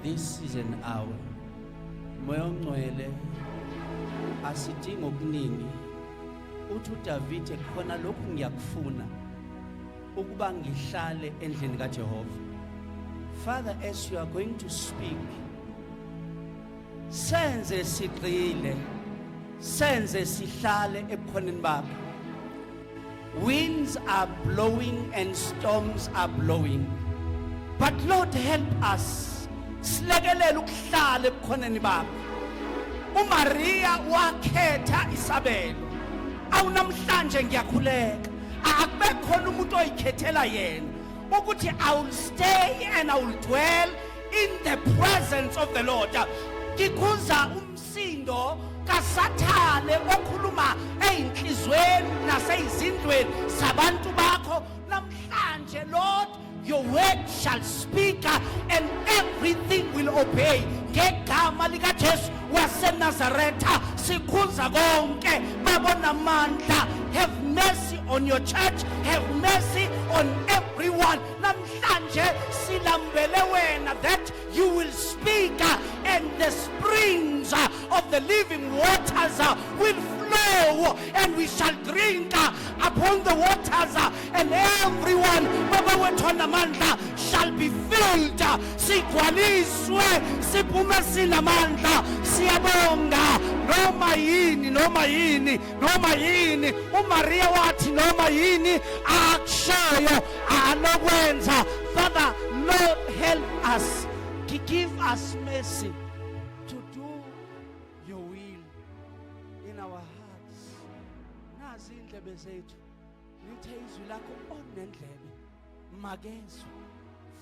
This is an hour. Moya oNgcwele, asidingi okuningi. Uthi uDavide, khona lokhu ngiyakufuna, ukuba ngihlale endlini kaJehova. Father, as you are going to speak, senze sigxile, senze sihlale ebukhoneni bakho. Winds are blowing and storms are blowing, but Lord, help us, silekelele ukuhlala ebukhoneni bakho. UMaria wakhetha isabelo. Awunamhlanje ngiyakhuleka, akube khona umuntu oyikhethela yena ukuthi I will stay and I will dwell in the presence of the Lord. Ngikhuza umsindo kaSathane okhuluma eyinhlizweni naseyizindlweni zabantu bakho namhlanje. Lord, your word shall speak and everything will obey. Ngegama likaJesu waseNazaretha sikhuza konke. Babona amandla, have mercy on your church, have mercy on everyone. Namhlanje silambele wena, that you will speak and the springs of the living waters will flow and we shall drink upon the waters and everyone, Baba wethu onamandla, shall be filled. Sigcwaliswe, siphume sinamandla. Siyabonga. Noma yini, noma yini, noma yini. UMaria wathi noma yini akushoyo anokwenza. Father, Lord, help us to give us mercy to do your will in our hearts. Nazi indlebe zethu, lithe izwi lakho, onendlebe makezwe.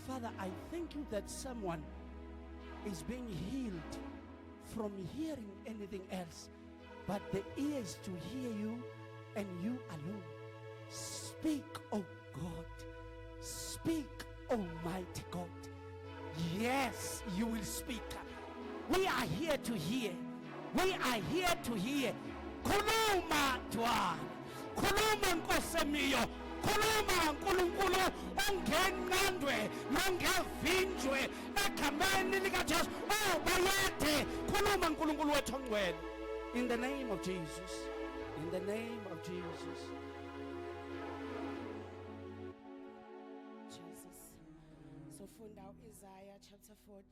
Father, I thank you that someone is being healed from hearing anything else but the ears to hear you and you alone. Speak, oh God. Speak, Almighty God. Yes, you will speak. We are here to hear. We are here to hear. Khuluma Dwana. Khuluma Nkosi emiyo. Khuluma Nkulunkulu ongenqandwe nongevinjwe egameni likaJesu. Oh bayede. Khuluma Nkulunkulu wethu ongcwele. In the name of Jesus. In the name of Jesus. Jesus. Sofunda uIsaiah chapter 40.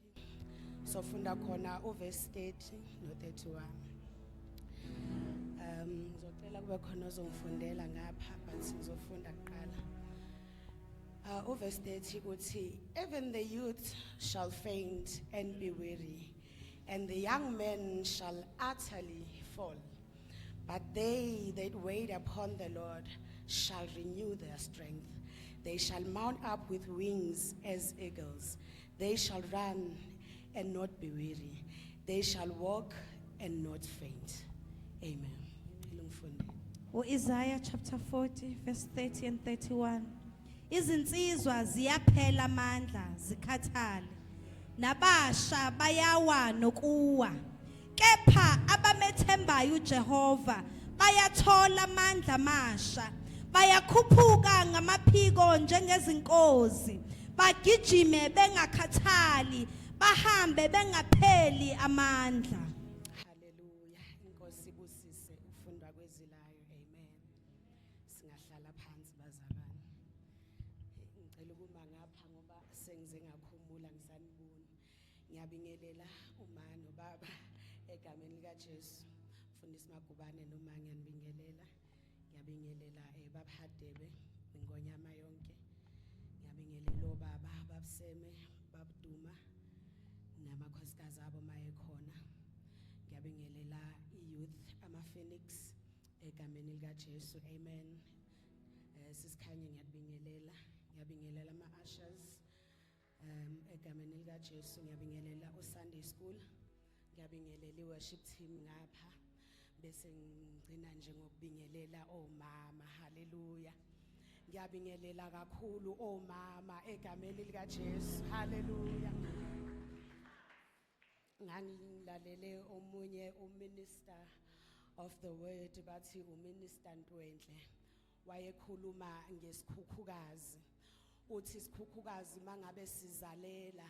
Sofunda khona uverse 30 no 31. Ngizocela kube khona ozongifundela ngapha, but ngizofunda kuqala. Uverse 30 uthi, "Even the youth shall faint and be weary, and the young men shall utterly fall. But they that wait upon the Lord shall renew their strength. They shall mount up with wings as eagles. They shall run and not be weary. They shall walk and not faint." Amen. Ngifundele. UIsaiah chapter 40 verse 30 and 31. Izinsizwa ziyaphela amandla zikhathale. Nabasha bayawa nokuwa. Kepha abamethembayo uJehova bayathola amandla amasha. Bayakhuphuka ngamaphiko njengezinkozi. Bagijime bengakhathali, bahambe bengapheli amandla. Hallelujah. Inkosi ibusise ukufundwa kwezwi layo. Amen. Singahlala phansi, bazalwane. Ngicela ukuma ngapha ngoba sengize ngakhumula ngisanibona. Ngiyabingelela uma nobaba egameni lika Jesu. Mfundisi Magubane noma ngiyanibingelela. Ngiyabingelela baba Hadebe, ingonyama yonke. Ngiyabingelela obaba babuseme, babuduma namakhosikazi abo mayekhona. Ngiyabingelela i-youth, ama-Phoenix, egameni likaJesu. Amen. Sisikhanye, ngiyabingelela. Ngiyabingelela ama-ushers egameni likaJesu. Ngiyabingelela uSunday school. Ngiyabingelela i-worship team ngapha, bese ngigcina nje ngokubingelela omama. Haleluya. Ngiyabingelela kakhulu omama egameni likaJesu. Haleluya. Ngangilalele omunye uminister of the word, bathi uMinister Ntwenhle, wayekhuluma ngesikhukhukazi. Uthi isikhukhukazi mangabe sizalela,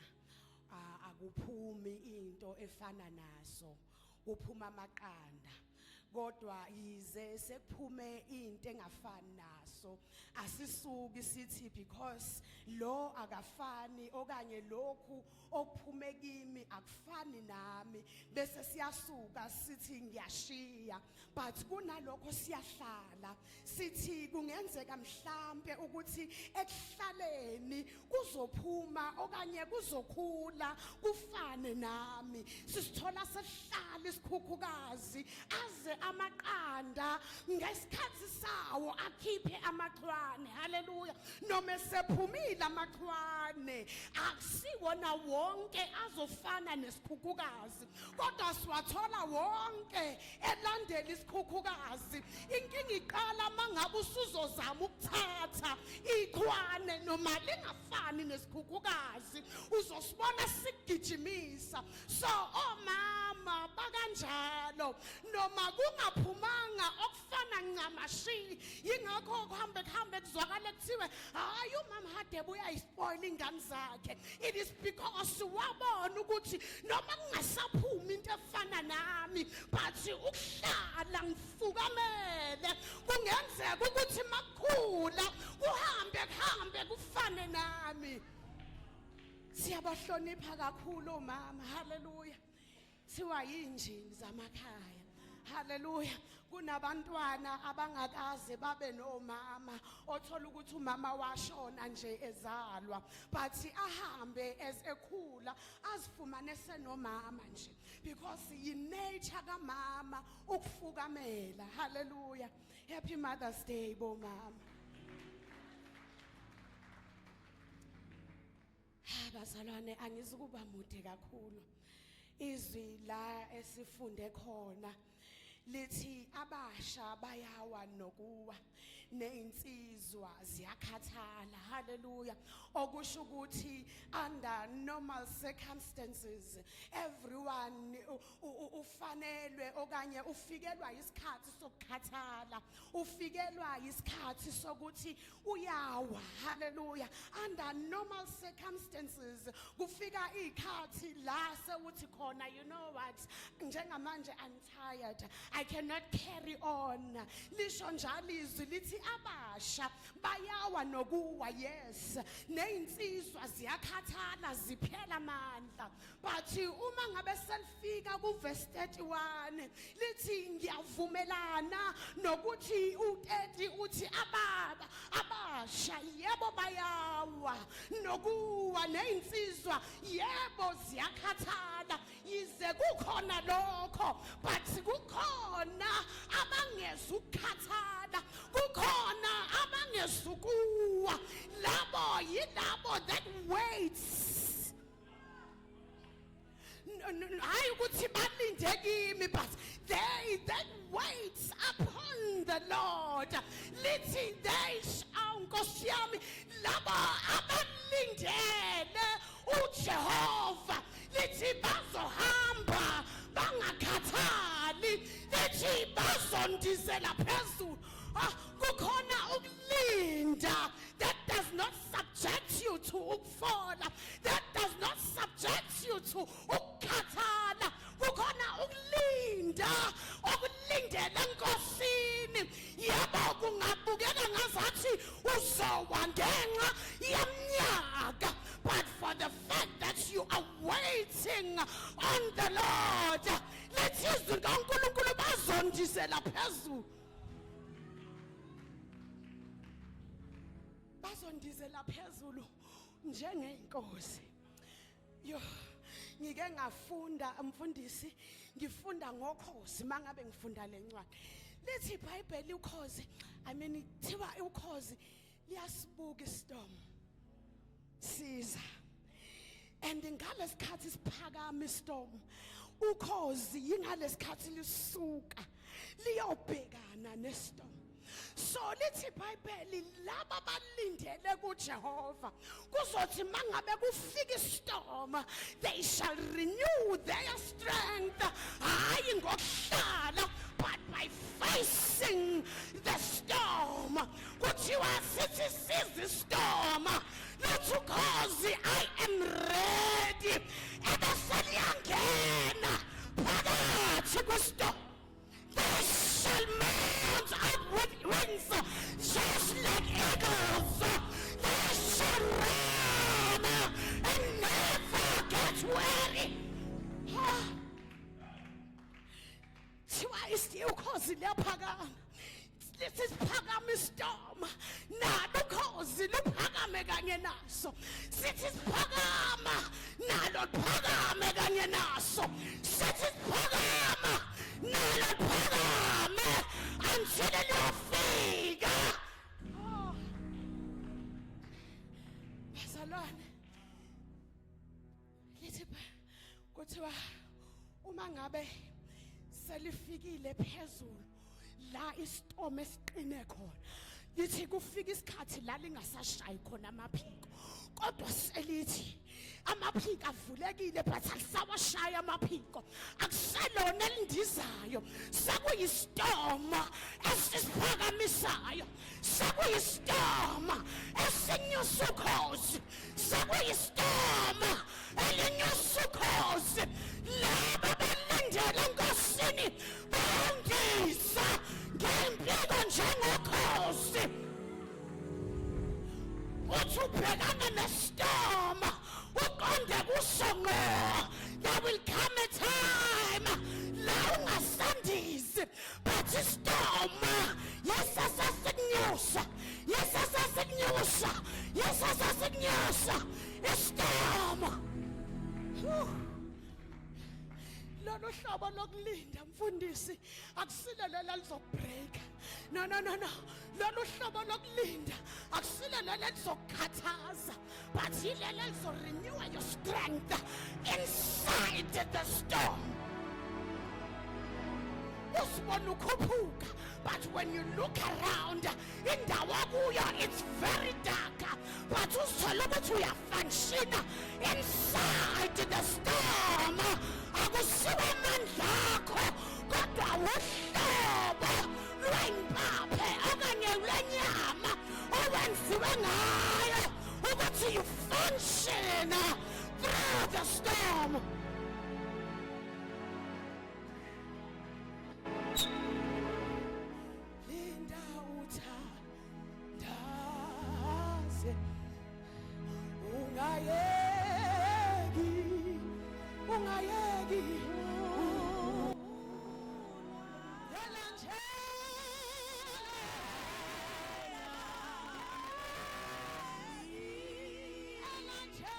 Akuphumi into efana naso, kuphuma amaqanda, kodwa yize sekuphume into engafani naso, asisuki sithi because lo akafani okanye lokhu okuphume kimi akufani nami, bese siyasuka sithi ngiyashiya. But kunalokho siyahlala sithi kungenzeka mhlambe ukuthi ekuhlaleni kuzophuma okanye kuzokhula kufane nami. Sisithola sesihlala isikhukhukazi aze amaqanda ngesikhathi sawo akhiphe amachwane. Haleluya! Noma sephumile amachwane, akusiwona wonke azofana nesikhukhukazi, kodwa siwathola wonke elandela isikhukhukazi. Inkinga iqala mangabe usuzozama ukuthatha ichwane noma lingafani nesikhukhukazi, uzosibona sigijimisa. So omama bakanjalo, noma kungaphumanga okufana ncamashi. Yingakho kuhambe kuhambe kuzwakale kuthiwe, "Hayi, umama Hadebe uyayispoil ingane zakhe." It is because wabona ukuthi noma kungasaphumi into efana nami, but ukuhlala ngifukamele kungenzeka ukuthi makukhula kuhambe kuhambe kufane nami. Siyabahlonipha kakhulu omama. Haleluya! Thiwa yinjini zamakhaya. Haleluya! Kunabantwana abangakaze babe nomama, othola ukuthi umama washona nje ezalwa, but ahambe as ekhula azifumane senomama nje, because yi-nature kamama ukufukamela. Haleluya! Happy Mother's Day, bomama. Ha, bazalwane, angizukuba mude kakhulu. Izwi la esifunde khona lithi abasha bayawa nokuwa, nezinsizwa ziyakhathala. Haleluya! Okusho ukuthi under normal circumstances everyone ufanelwe okanye ufikelwa isikhathi sokukhathala, ufikelwa isikhathi sokuthi uyawa. Haleluya! Under normal circumstances kufika ikhathi la sewuthi khona, "You know what, njengamanje I'm tired, I cannot carry on." Lisho njalo izwi, lithi abasha bayawa nokuwa, yes, nezinsizwa ziyakhathala, ziphela amandla. But uma ngabe selifika ku verse 31, lithi ngiyavumelana nokuthi u30 uthi ababa abasha yebo bayawa nokuwa, nezinsizwa yebo ziyakhathala, yize kukhona lokho, but kukhona abangezukukhathala, kukhona abangezukuwa. Labo yilabo that waits. Hayi ukuthi balinde kimi, but they that waits upon the Lord, lithi they shall, Nkosi yami, labo abalindele uJehova, lithi bazohamba bangakhathali, lithi bazondizela phezulu. Ah, kukhona ukulinda that does not subject you to ukufola, that does not subject you to ukukhathala. Kukhona ukulinda okulindele enkosini. Yebo, kungabukeka ngazathi uzowa ngenxa yeminyaka, but for the fact that you are waiting on the Lord, lithi izwi kaNkulunkulu bazondizela phezulu, bazondizela phezulu njengeinkosi. Yo, ngike ngafunda, mfundisi, ngifunda ngokhozi. Mangabe ngifunda lencwadi, lithi iBhayibheli ukhozi, I mean, kuthiwa ukhozi liyasibuka istorm siza, and ngalesikhathi siphakama istorm, ukhozi yingalesikhathi lisuka liyobhekana nestorm. So lithi iBhayibheli laba balindele kuJehova, kuzothi mangabe kufika istorm, they shall renew their strength, hayi ngokuhlala, but by facing the storm. Kuthiwa sithi sizi storm, lithi ukhozi, "I am ready." Ebese Ukhozi liyaphakama. Lithi siphakama istorm, nalo ukhozi luphakame kanye naso. Sithi siphakama, nalo liphakame kanye naso. Sithi siphakama, nalo liphakame until liyofika. Oh. Bazalwane, lithi kuthiwa uma ngabe selifikile phezulu la istorm esiqine khona, lithi kufika isikhathi la lingasashayi khona amaphiko, kodwa selithi amaphiko avulekile, but alisawashaya amaphiko, akuselona elindizayo, sekuyistorm esisiphakamisayo, sekuyistorm esinyusa ukhozi, sekuyistorm elinyusa ukhozi. Laba balindele enkosini bayandisa ngempiko njengokhozi. Uthi ubhekana nestorm, uqonde kuso ngqo. There will come a time la ungasandizi, but istorm yesasasikunyusa, yesasasikunyusa, yesasasikunyusa istorm. Whew. Lolu hlobo lokulinda, mfundisi, akusile lela lizokubreaka. No, no, no, no. Lolu hlobo lokulinda akusile lela lizokukhathaza, but yilela lizorenew your strength inside the storm. Usibona ukhuphuka, but when you look around, indawo akuyo, it's very dark, but uzithola ukuthi uyafunctiona inside the storm. Akusiwo amandla akho, kodwa uhlobo lwempaphe okanye lwenyama owenziwe ngayo ukuthi you function through the storm. Linda, uthandaze, ungayeki, ungayeki. Yela nje. Yela nje.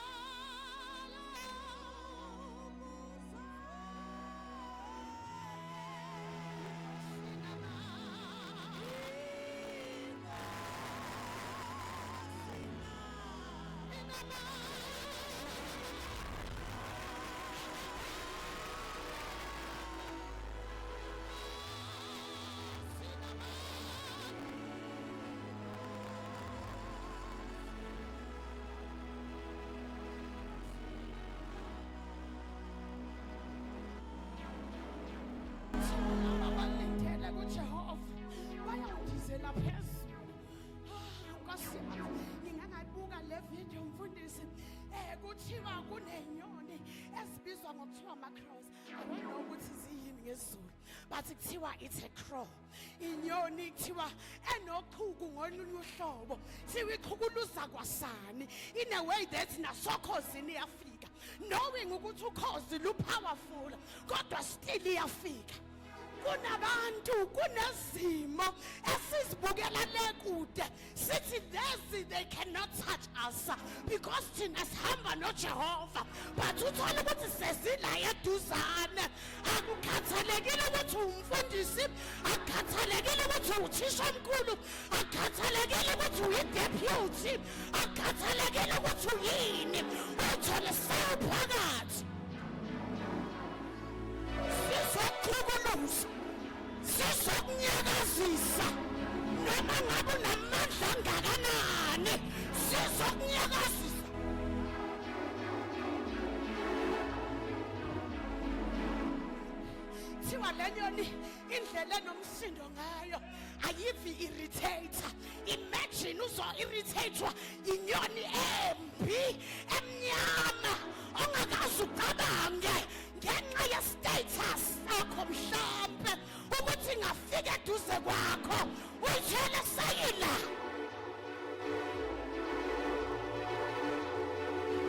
Abalindele kuJehova bayawundizela phezulu. Ah, Nkosi yami, ngingangayibuka le video, mfundisi. Kuthiwa kunenyoni ezibizwa ngokuthiwa ama-crows. I don't know ukuthi ziyini ngesiZulu, but kuthiwa it's a crow, inyoni kuthiwa enochuku ngolunye uhlobo, kuthiwa ichukuluza kwasani in a way that nasokhozini iyafika, knowing ukuthi ukhozi lu-powerful, kodwa still iyafika. Kunabantu, kunezimo esizibukela le kude, sithi lezi they cannot touch us because thina sihamba noJehova, but uthola ukuthi sezila eduzane. Akukhathalekile ukuthi umfundisi, akukhathalekile ukuthi uthisha omkhulu, akukhathalekile ukuthi uyi-deputy, akukhathalekile ukuthi uyini, uthole sewuphakathi. Sizokuchukuluza, sizokunyakazisa, noma ngabe unamandla angakanani, sizokunyakazisa. Kuthiwa le nyoni, indlela enomsindo ngayo, ayivi irritate. Imagine uzo-irritatwa inyoni embi emnyama ongakaze ucabange ngenxa ye-status sakho mhlampe ukuthi ingafika eduze kwakho, uyithele seyila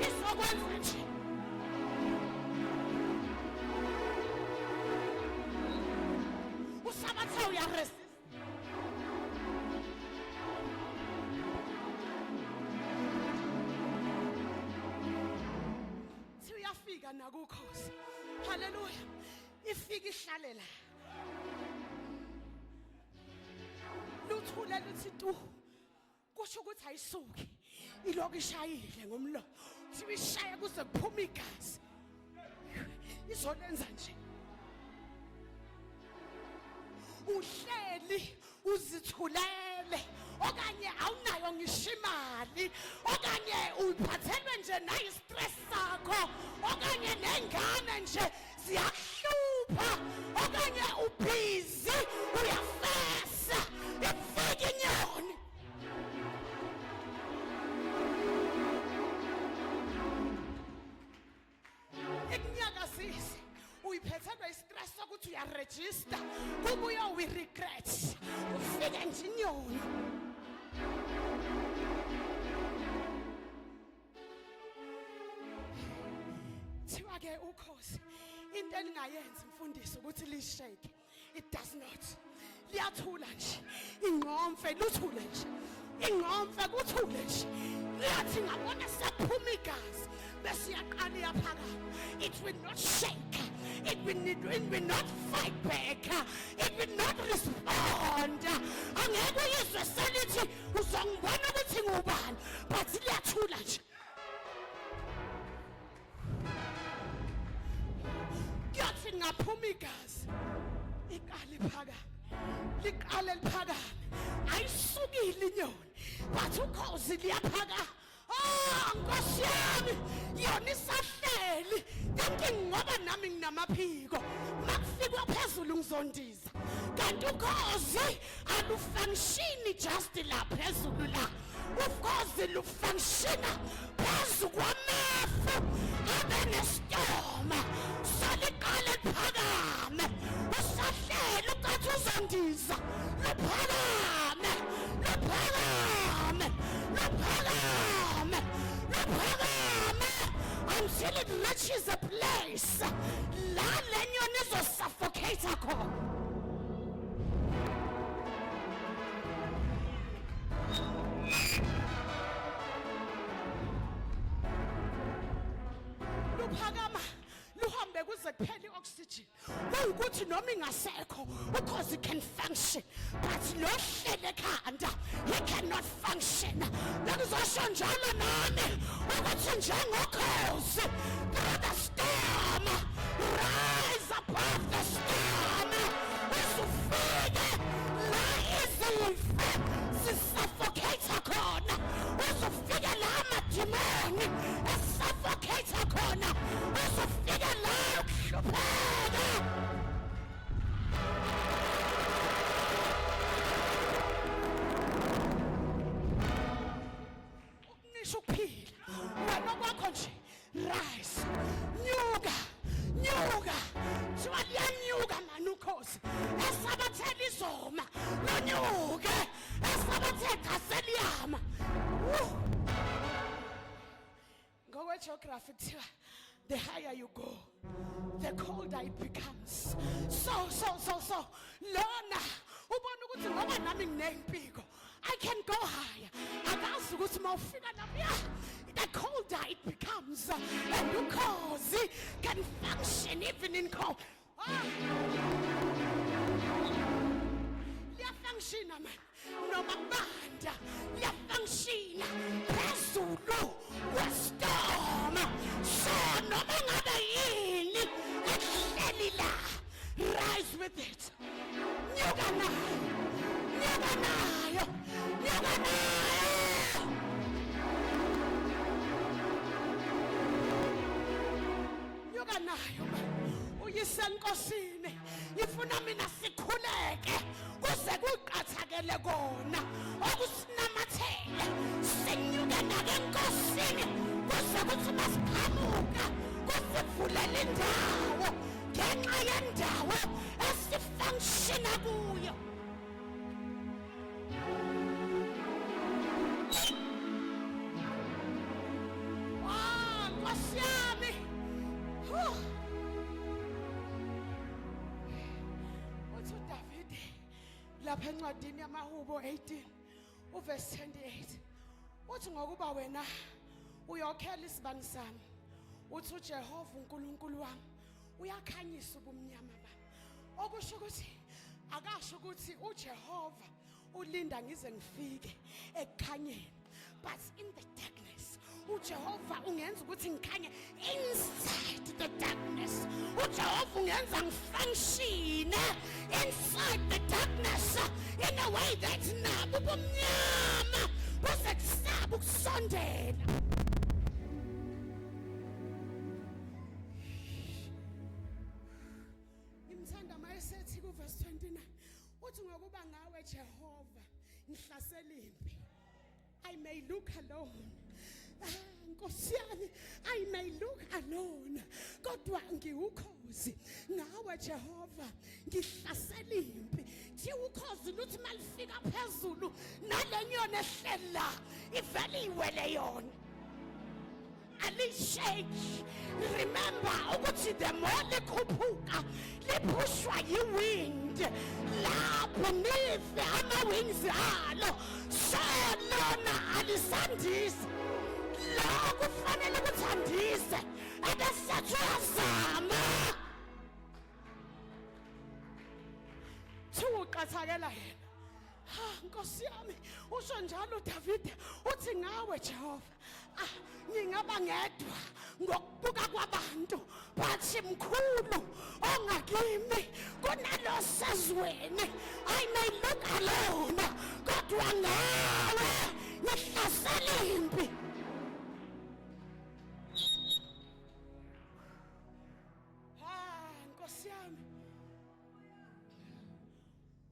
izokwenza nje. Uyaresist. Thi uyafika nakukhosi. Haleluya. Ifika ihlale la. Luthule luthi tu. Kusho ukuthi ayisuki. Ilokhu ishayile ngomlomo. Thiwa ishaya kuze kuphume igazi. Izolenza nje. Uhleli uzithulele okanye awunayo ngisho imali okanye uphathelwe nje nayi stress sakho okanye nengane nje ziyakuhlupha okanye ubhizi uyafesa ifike inyoni. Ikunyakazise uyiphethelwe istress sokuthi uyarejista kubuye uyi-regret ufike nje inyoni. Thiwa ke ukhosi into elingayenza mfundisi ukuthi lishake, it does not. Liyathula nje ingqomfe, luthule nje ingqomfe, kuthule nje. Liyathi ngabona sephuma igazi bese iyaqala iyaphakama. It will not shake, it will not fight back, it will not respond. Angeke uyizwe selithi uzongibona ukuthi ngubani, but liyathula nje. Kuyathi ngaphuma igazi iqale iphakame, liqale liphakame. Ayisukile inyoni, but ukhozi liyaphakama. Ah, nkosi yami, yona isahleli thinking ngoba nami nginamaphiko, makufikwa phezulu ngizondiza. Kanti ukhozi alufunctioni just la phezulu la, ukhozi lufunctiona phezu kwamafu abe nestorm. Saliqale liphakame usahleli ucathi uzondiza, liphakame, liphakame, liphakame, liphakame until it reaches a place la le nyoni izosuffocate khona. Luphakama luhambe kuze kuphele i-oxygen, kuwukuthi noma ingasekho ukhozi can function, but lo hlele ekhanda, he cannot function. Bengizosho njalo nami ukuthi njengokhozi, through the storm, rise above the storm, uzufike la izifo zisuffocate khona, uzufike la amadimoni esuffocate khona, uzufike la ukuhlupheka. Ukuncisha ukuphila wena kwakho nje, rise, nyuka, nyuka. Thiwa liyanyuka mani ukhozi, esabathela izoma lonyuke, esabathe cha seliyama. Woo! Ngokwe-geography kuthiwa the higher you go, the colder it becomes. So lona ubona ukuthi ngoba nami nginempiko, I can go higher. Akazi ukuthi mawufika lapha, the colder it becomes, and ukhozi can function even in cold. Ah! Liyafunctiona man noma kubanda, liyafunctiona phezulu kwestorm. So noma ngabe yini ehleli la, rise with it. Nyuka nayo, nyuka nayo, nyuka nayo, nyuka nayo man. Uyise enkosini ifuna mina sikhuleke kuze kuqathakele kona okusinamathele, sinyuke nake enkosini kuze kuthi masiqhamuka kusivulela indawo ngenxa yendawo esifunctiona kuyo. Ah, nkosi yami. Huh. Uthi uDavide Lapha encwadini yamaHubo 18 uverse 28 uthi ngokuba wena uyokhela isibani sami uthi uJehova uNkulunkulu wami uyakhanyisa ubumnyama bami okusho ukuthi akasho ukuthi uJehova ulinda ngize ngifike ekukhanyeni but in the darkness uJehova ungenza ukuthi ngikhanye inside the darkness uJehova ungenza ngifunctione inside the darkness in a way that nabo ubumnyama buze kusaba ukusondela. Ngimthanda mayesethi kuverse 29 uthi ngokuba ngawe Jehova ngihlasela impi. I may look alone. Ah, Nkosi yami, I may look alone. Kodwa ngiwukhozi ngawe Jehova, ngihlasela impi. Thi ukhozi luthi malifika phezulu nalenyoni ehleli la ivele iwele yona. Alishake. Remember ukuthi the more likhuphuka liphushwa yi-wind lapho nife ama-wings alo so lona alisandisi lo kufanele ukuthi andise ebesethi uyazama thiwa uqathakela yena. Ha, Nkosi yami, usho njalo uDavide uthi ngawe Jehova ah ngingaba ngedwa ngokubuka kwabantu but mkhulu ongakimi kunalo sezweni. I may look alone kodwa ngawe ngihlasela impi. Ha, Nkosi yami,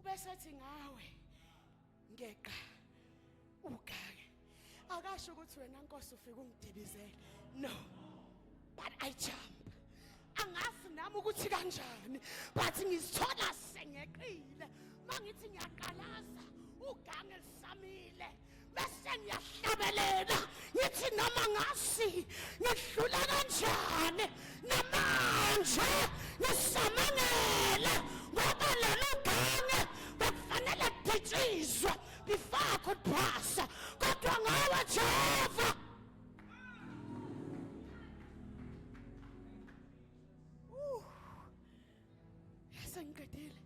ubesethi ngawe ngeqa ugange. Akasho ukuthi wena Nkosi ufika ungidibizele, no, but I jump. Angazi nami ukuthi kanjani but ngizithola sengeqile. Mangithi ngiyaqalaza ugange lisamile bese ngiyahlabelela ngithi noma ngasi ngidlula kanjani namanje ngisamangele ngoba lolu gange bekufanele kuditshizwe before I could pass kodwa ngawe Jehova. Sengiqedile.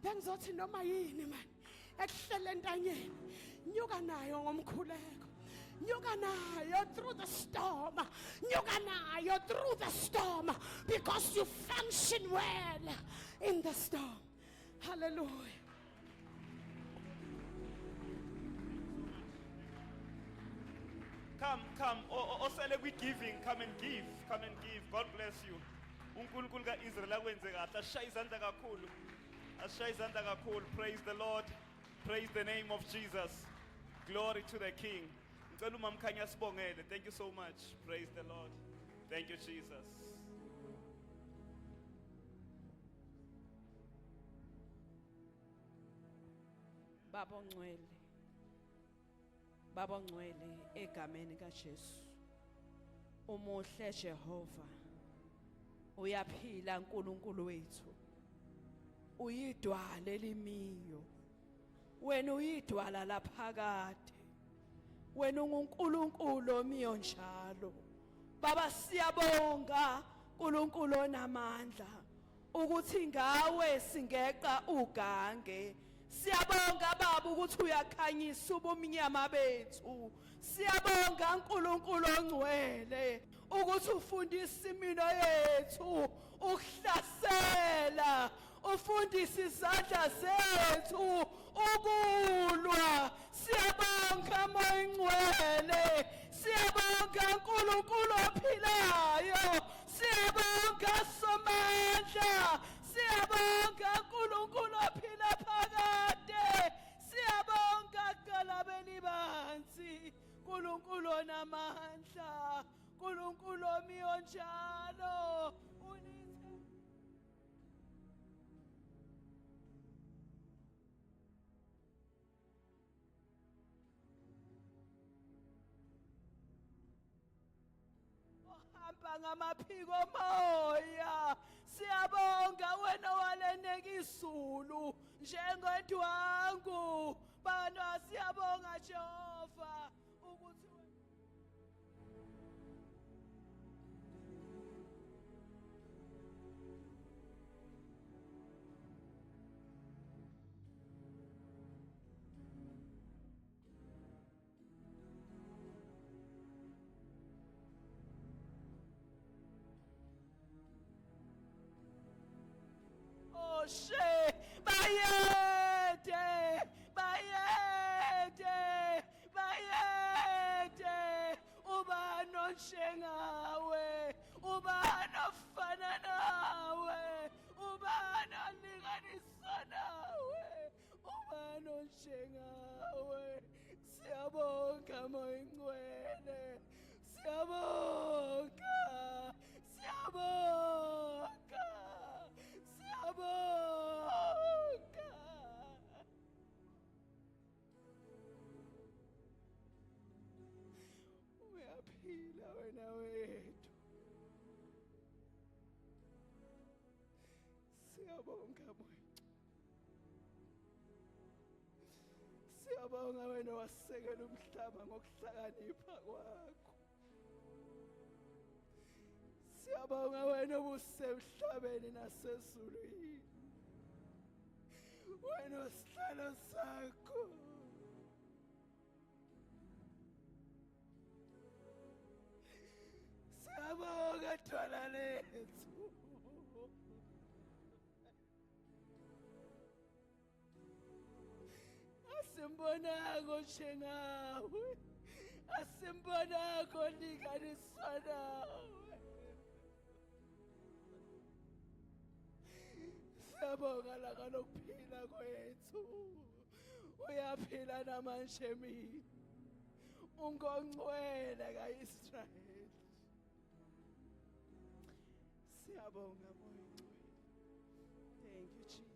Bengizothi noma yini mani ekuhlele entanyeni nyuka nayo ngomkhuleko, nyuka nayo through the storm, nyuka nayo through the storm because you function well in the storm. Hallelujah. Come, come. Osele kwi-giving, come and give. Come and give. God bless you. UNkulunkulu kaIsrael akwenze kahle. Ashaye izandla kakhulu. Ashaye izandla kakhulu. Praise the Lord. Praise the name of Jesus. Glory to the King. Ngicela uMamkhanya sibongele. Thank you so much. Praise the Lord. Thank you, Jesus. Baba ongcwele. Baba ongcwele egameni kaJesu. Umuhle Jehova. Uyaphila uNkulunkulu wethu. Uyidwala elimiyo. Wena uyidwala laphakade. Wena unguNkulunkulu omiyo njalo. Baba siyabonga uNkulunkulu onamandla ukuthi ngawe singeqa ugange. Siyabonga Baba ukuthi uyakhanyisa ubumnyama bethu. Siyabonga uNkulunkulu ongcwele ukuthi ufundisa imino yethu ukuhlasela, ufundisa izandla zethu ukulwa. Siyabonga Moya Ingcwele, siyabonga uNkulunkulu ophilayo, siyabonga Somandla, siyabonga uNkulunkulu ophila phakade, siyabonga Qalabeli bansi, uNkulunkulu onamandla, uNkulunkulu omiyo njalo. Unithe ohamba ngamaphiko omoya. Siyabonga wena waleneka izulu njengendwangu. Sixoshe bayede bayede bayede ubani onjengawe ubani ofana nawe ubani olinganiswa nawe ubani onjengawe siyabonga moya ingcwele siyabonga siyabonga siyabonga uyaphila wena wethu siyabonga moya siyabonga wena wasekela umhlaba ngokuhlakanipha kwakho siyabonga wena obusemhlabeni nasezulwini wena osihlalo sakho siyabonga dwala lethu asimbonako njengawe asimbonako linganiswa nawe siyabonga la kalokuphila kwethu uyaphila namanje mina ungongcwele kaIsrayeli siyabonga moya ngcwele thank you Jesus.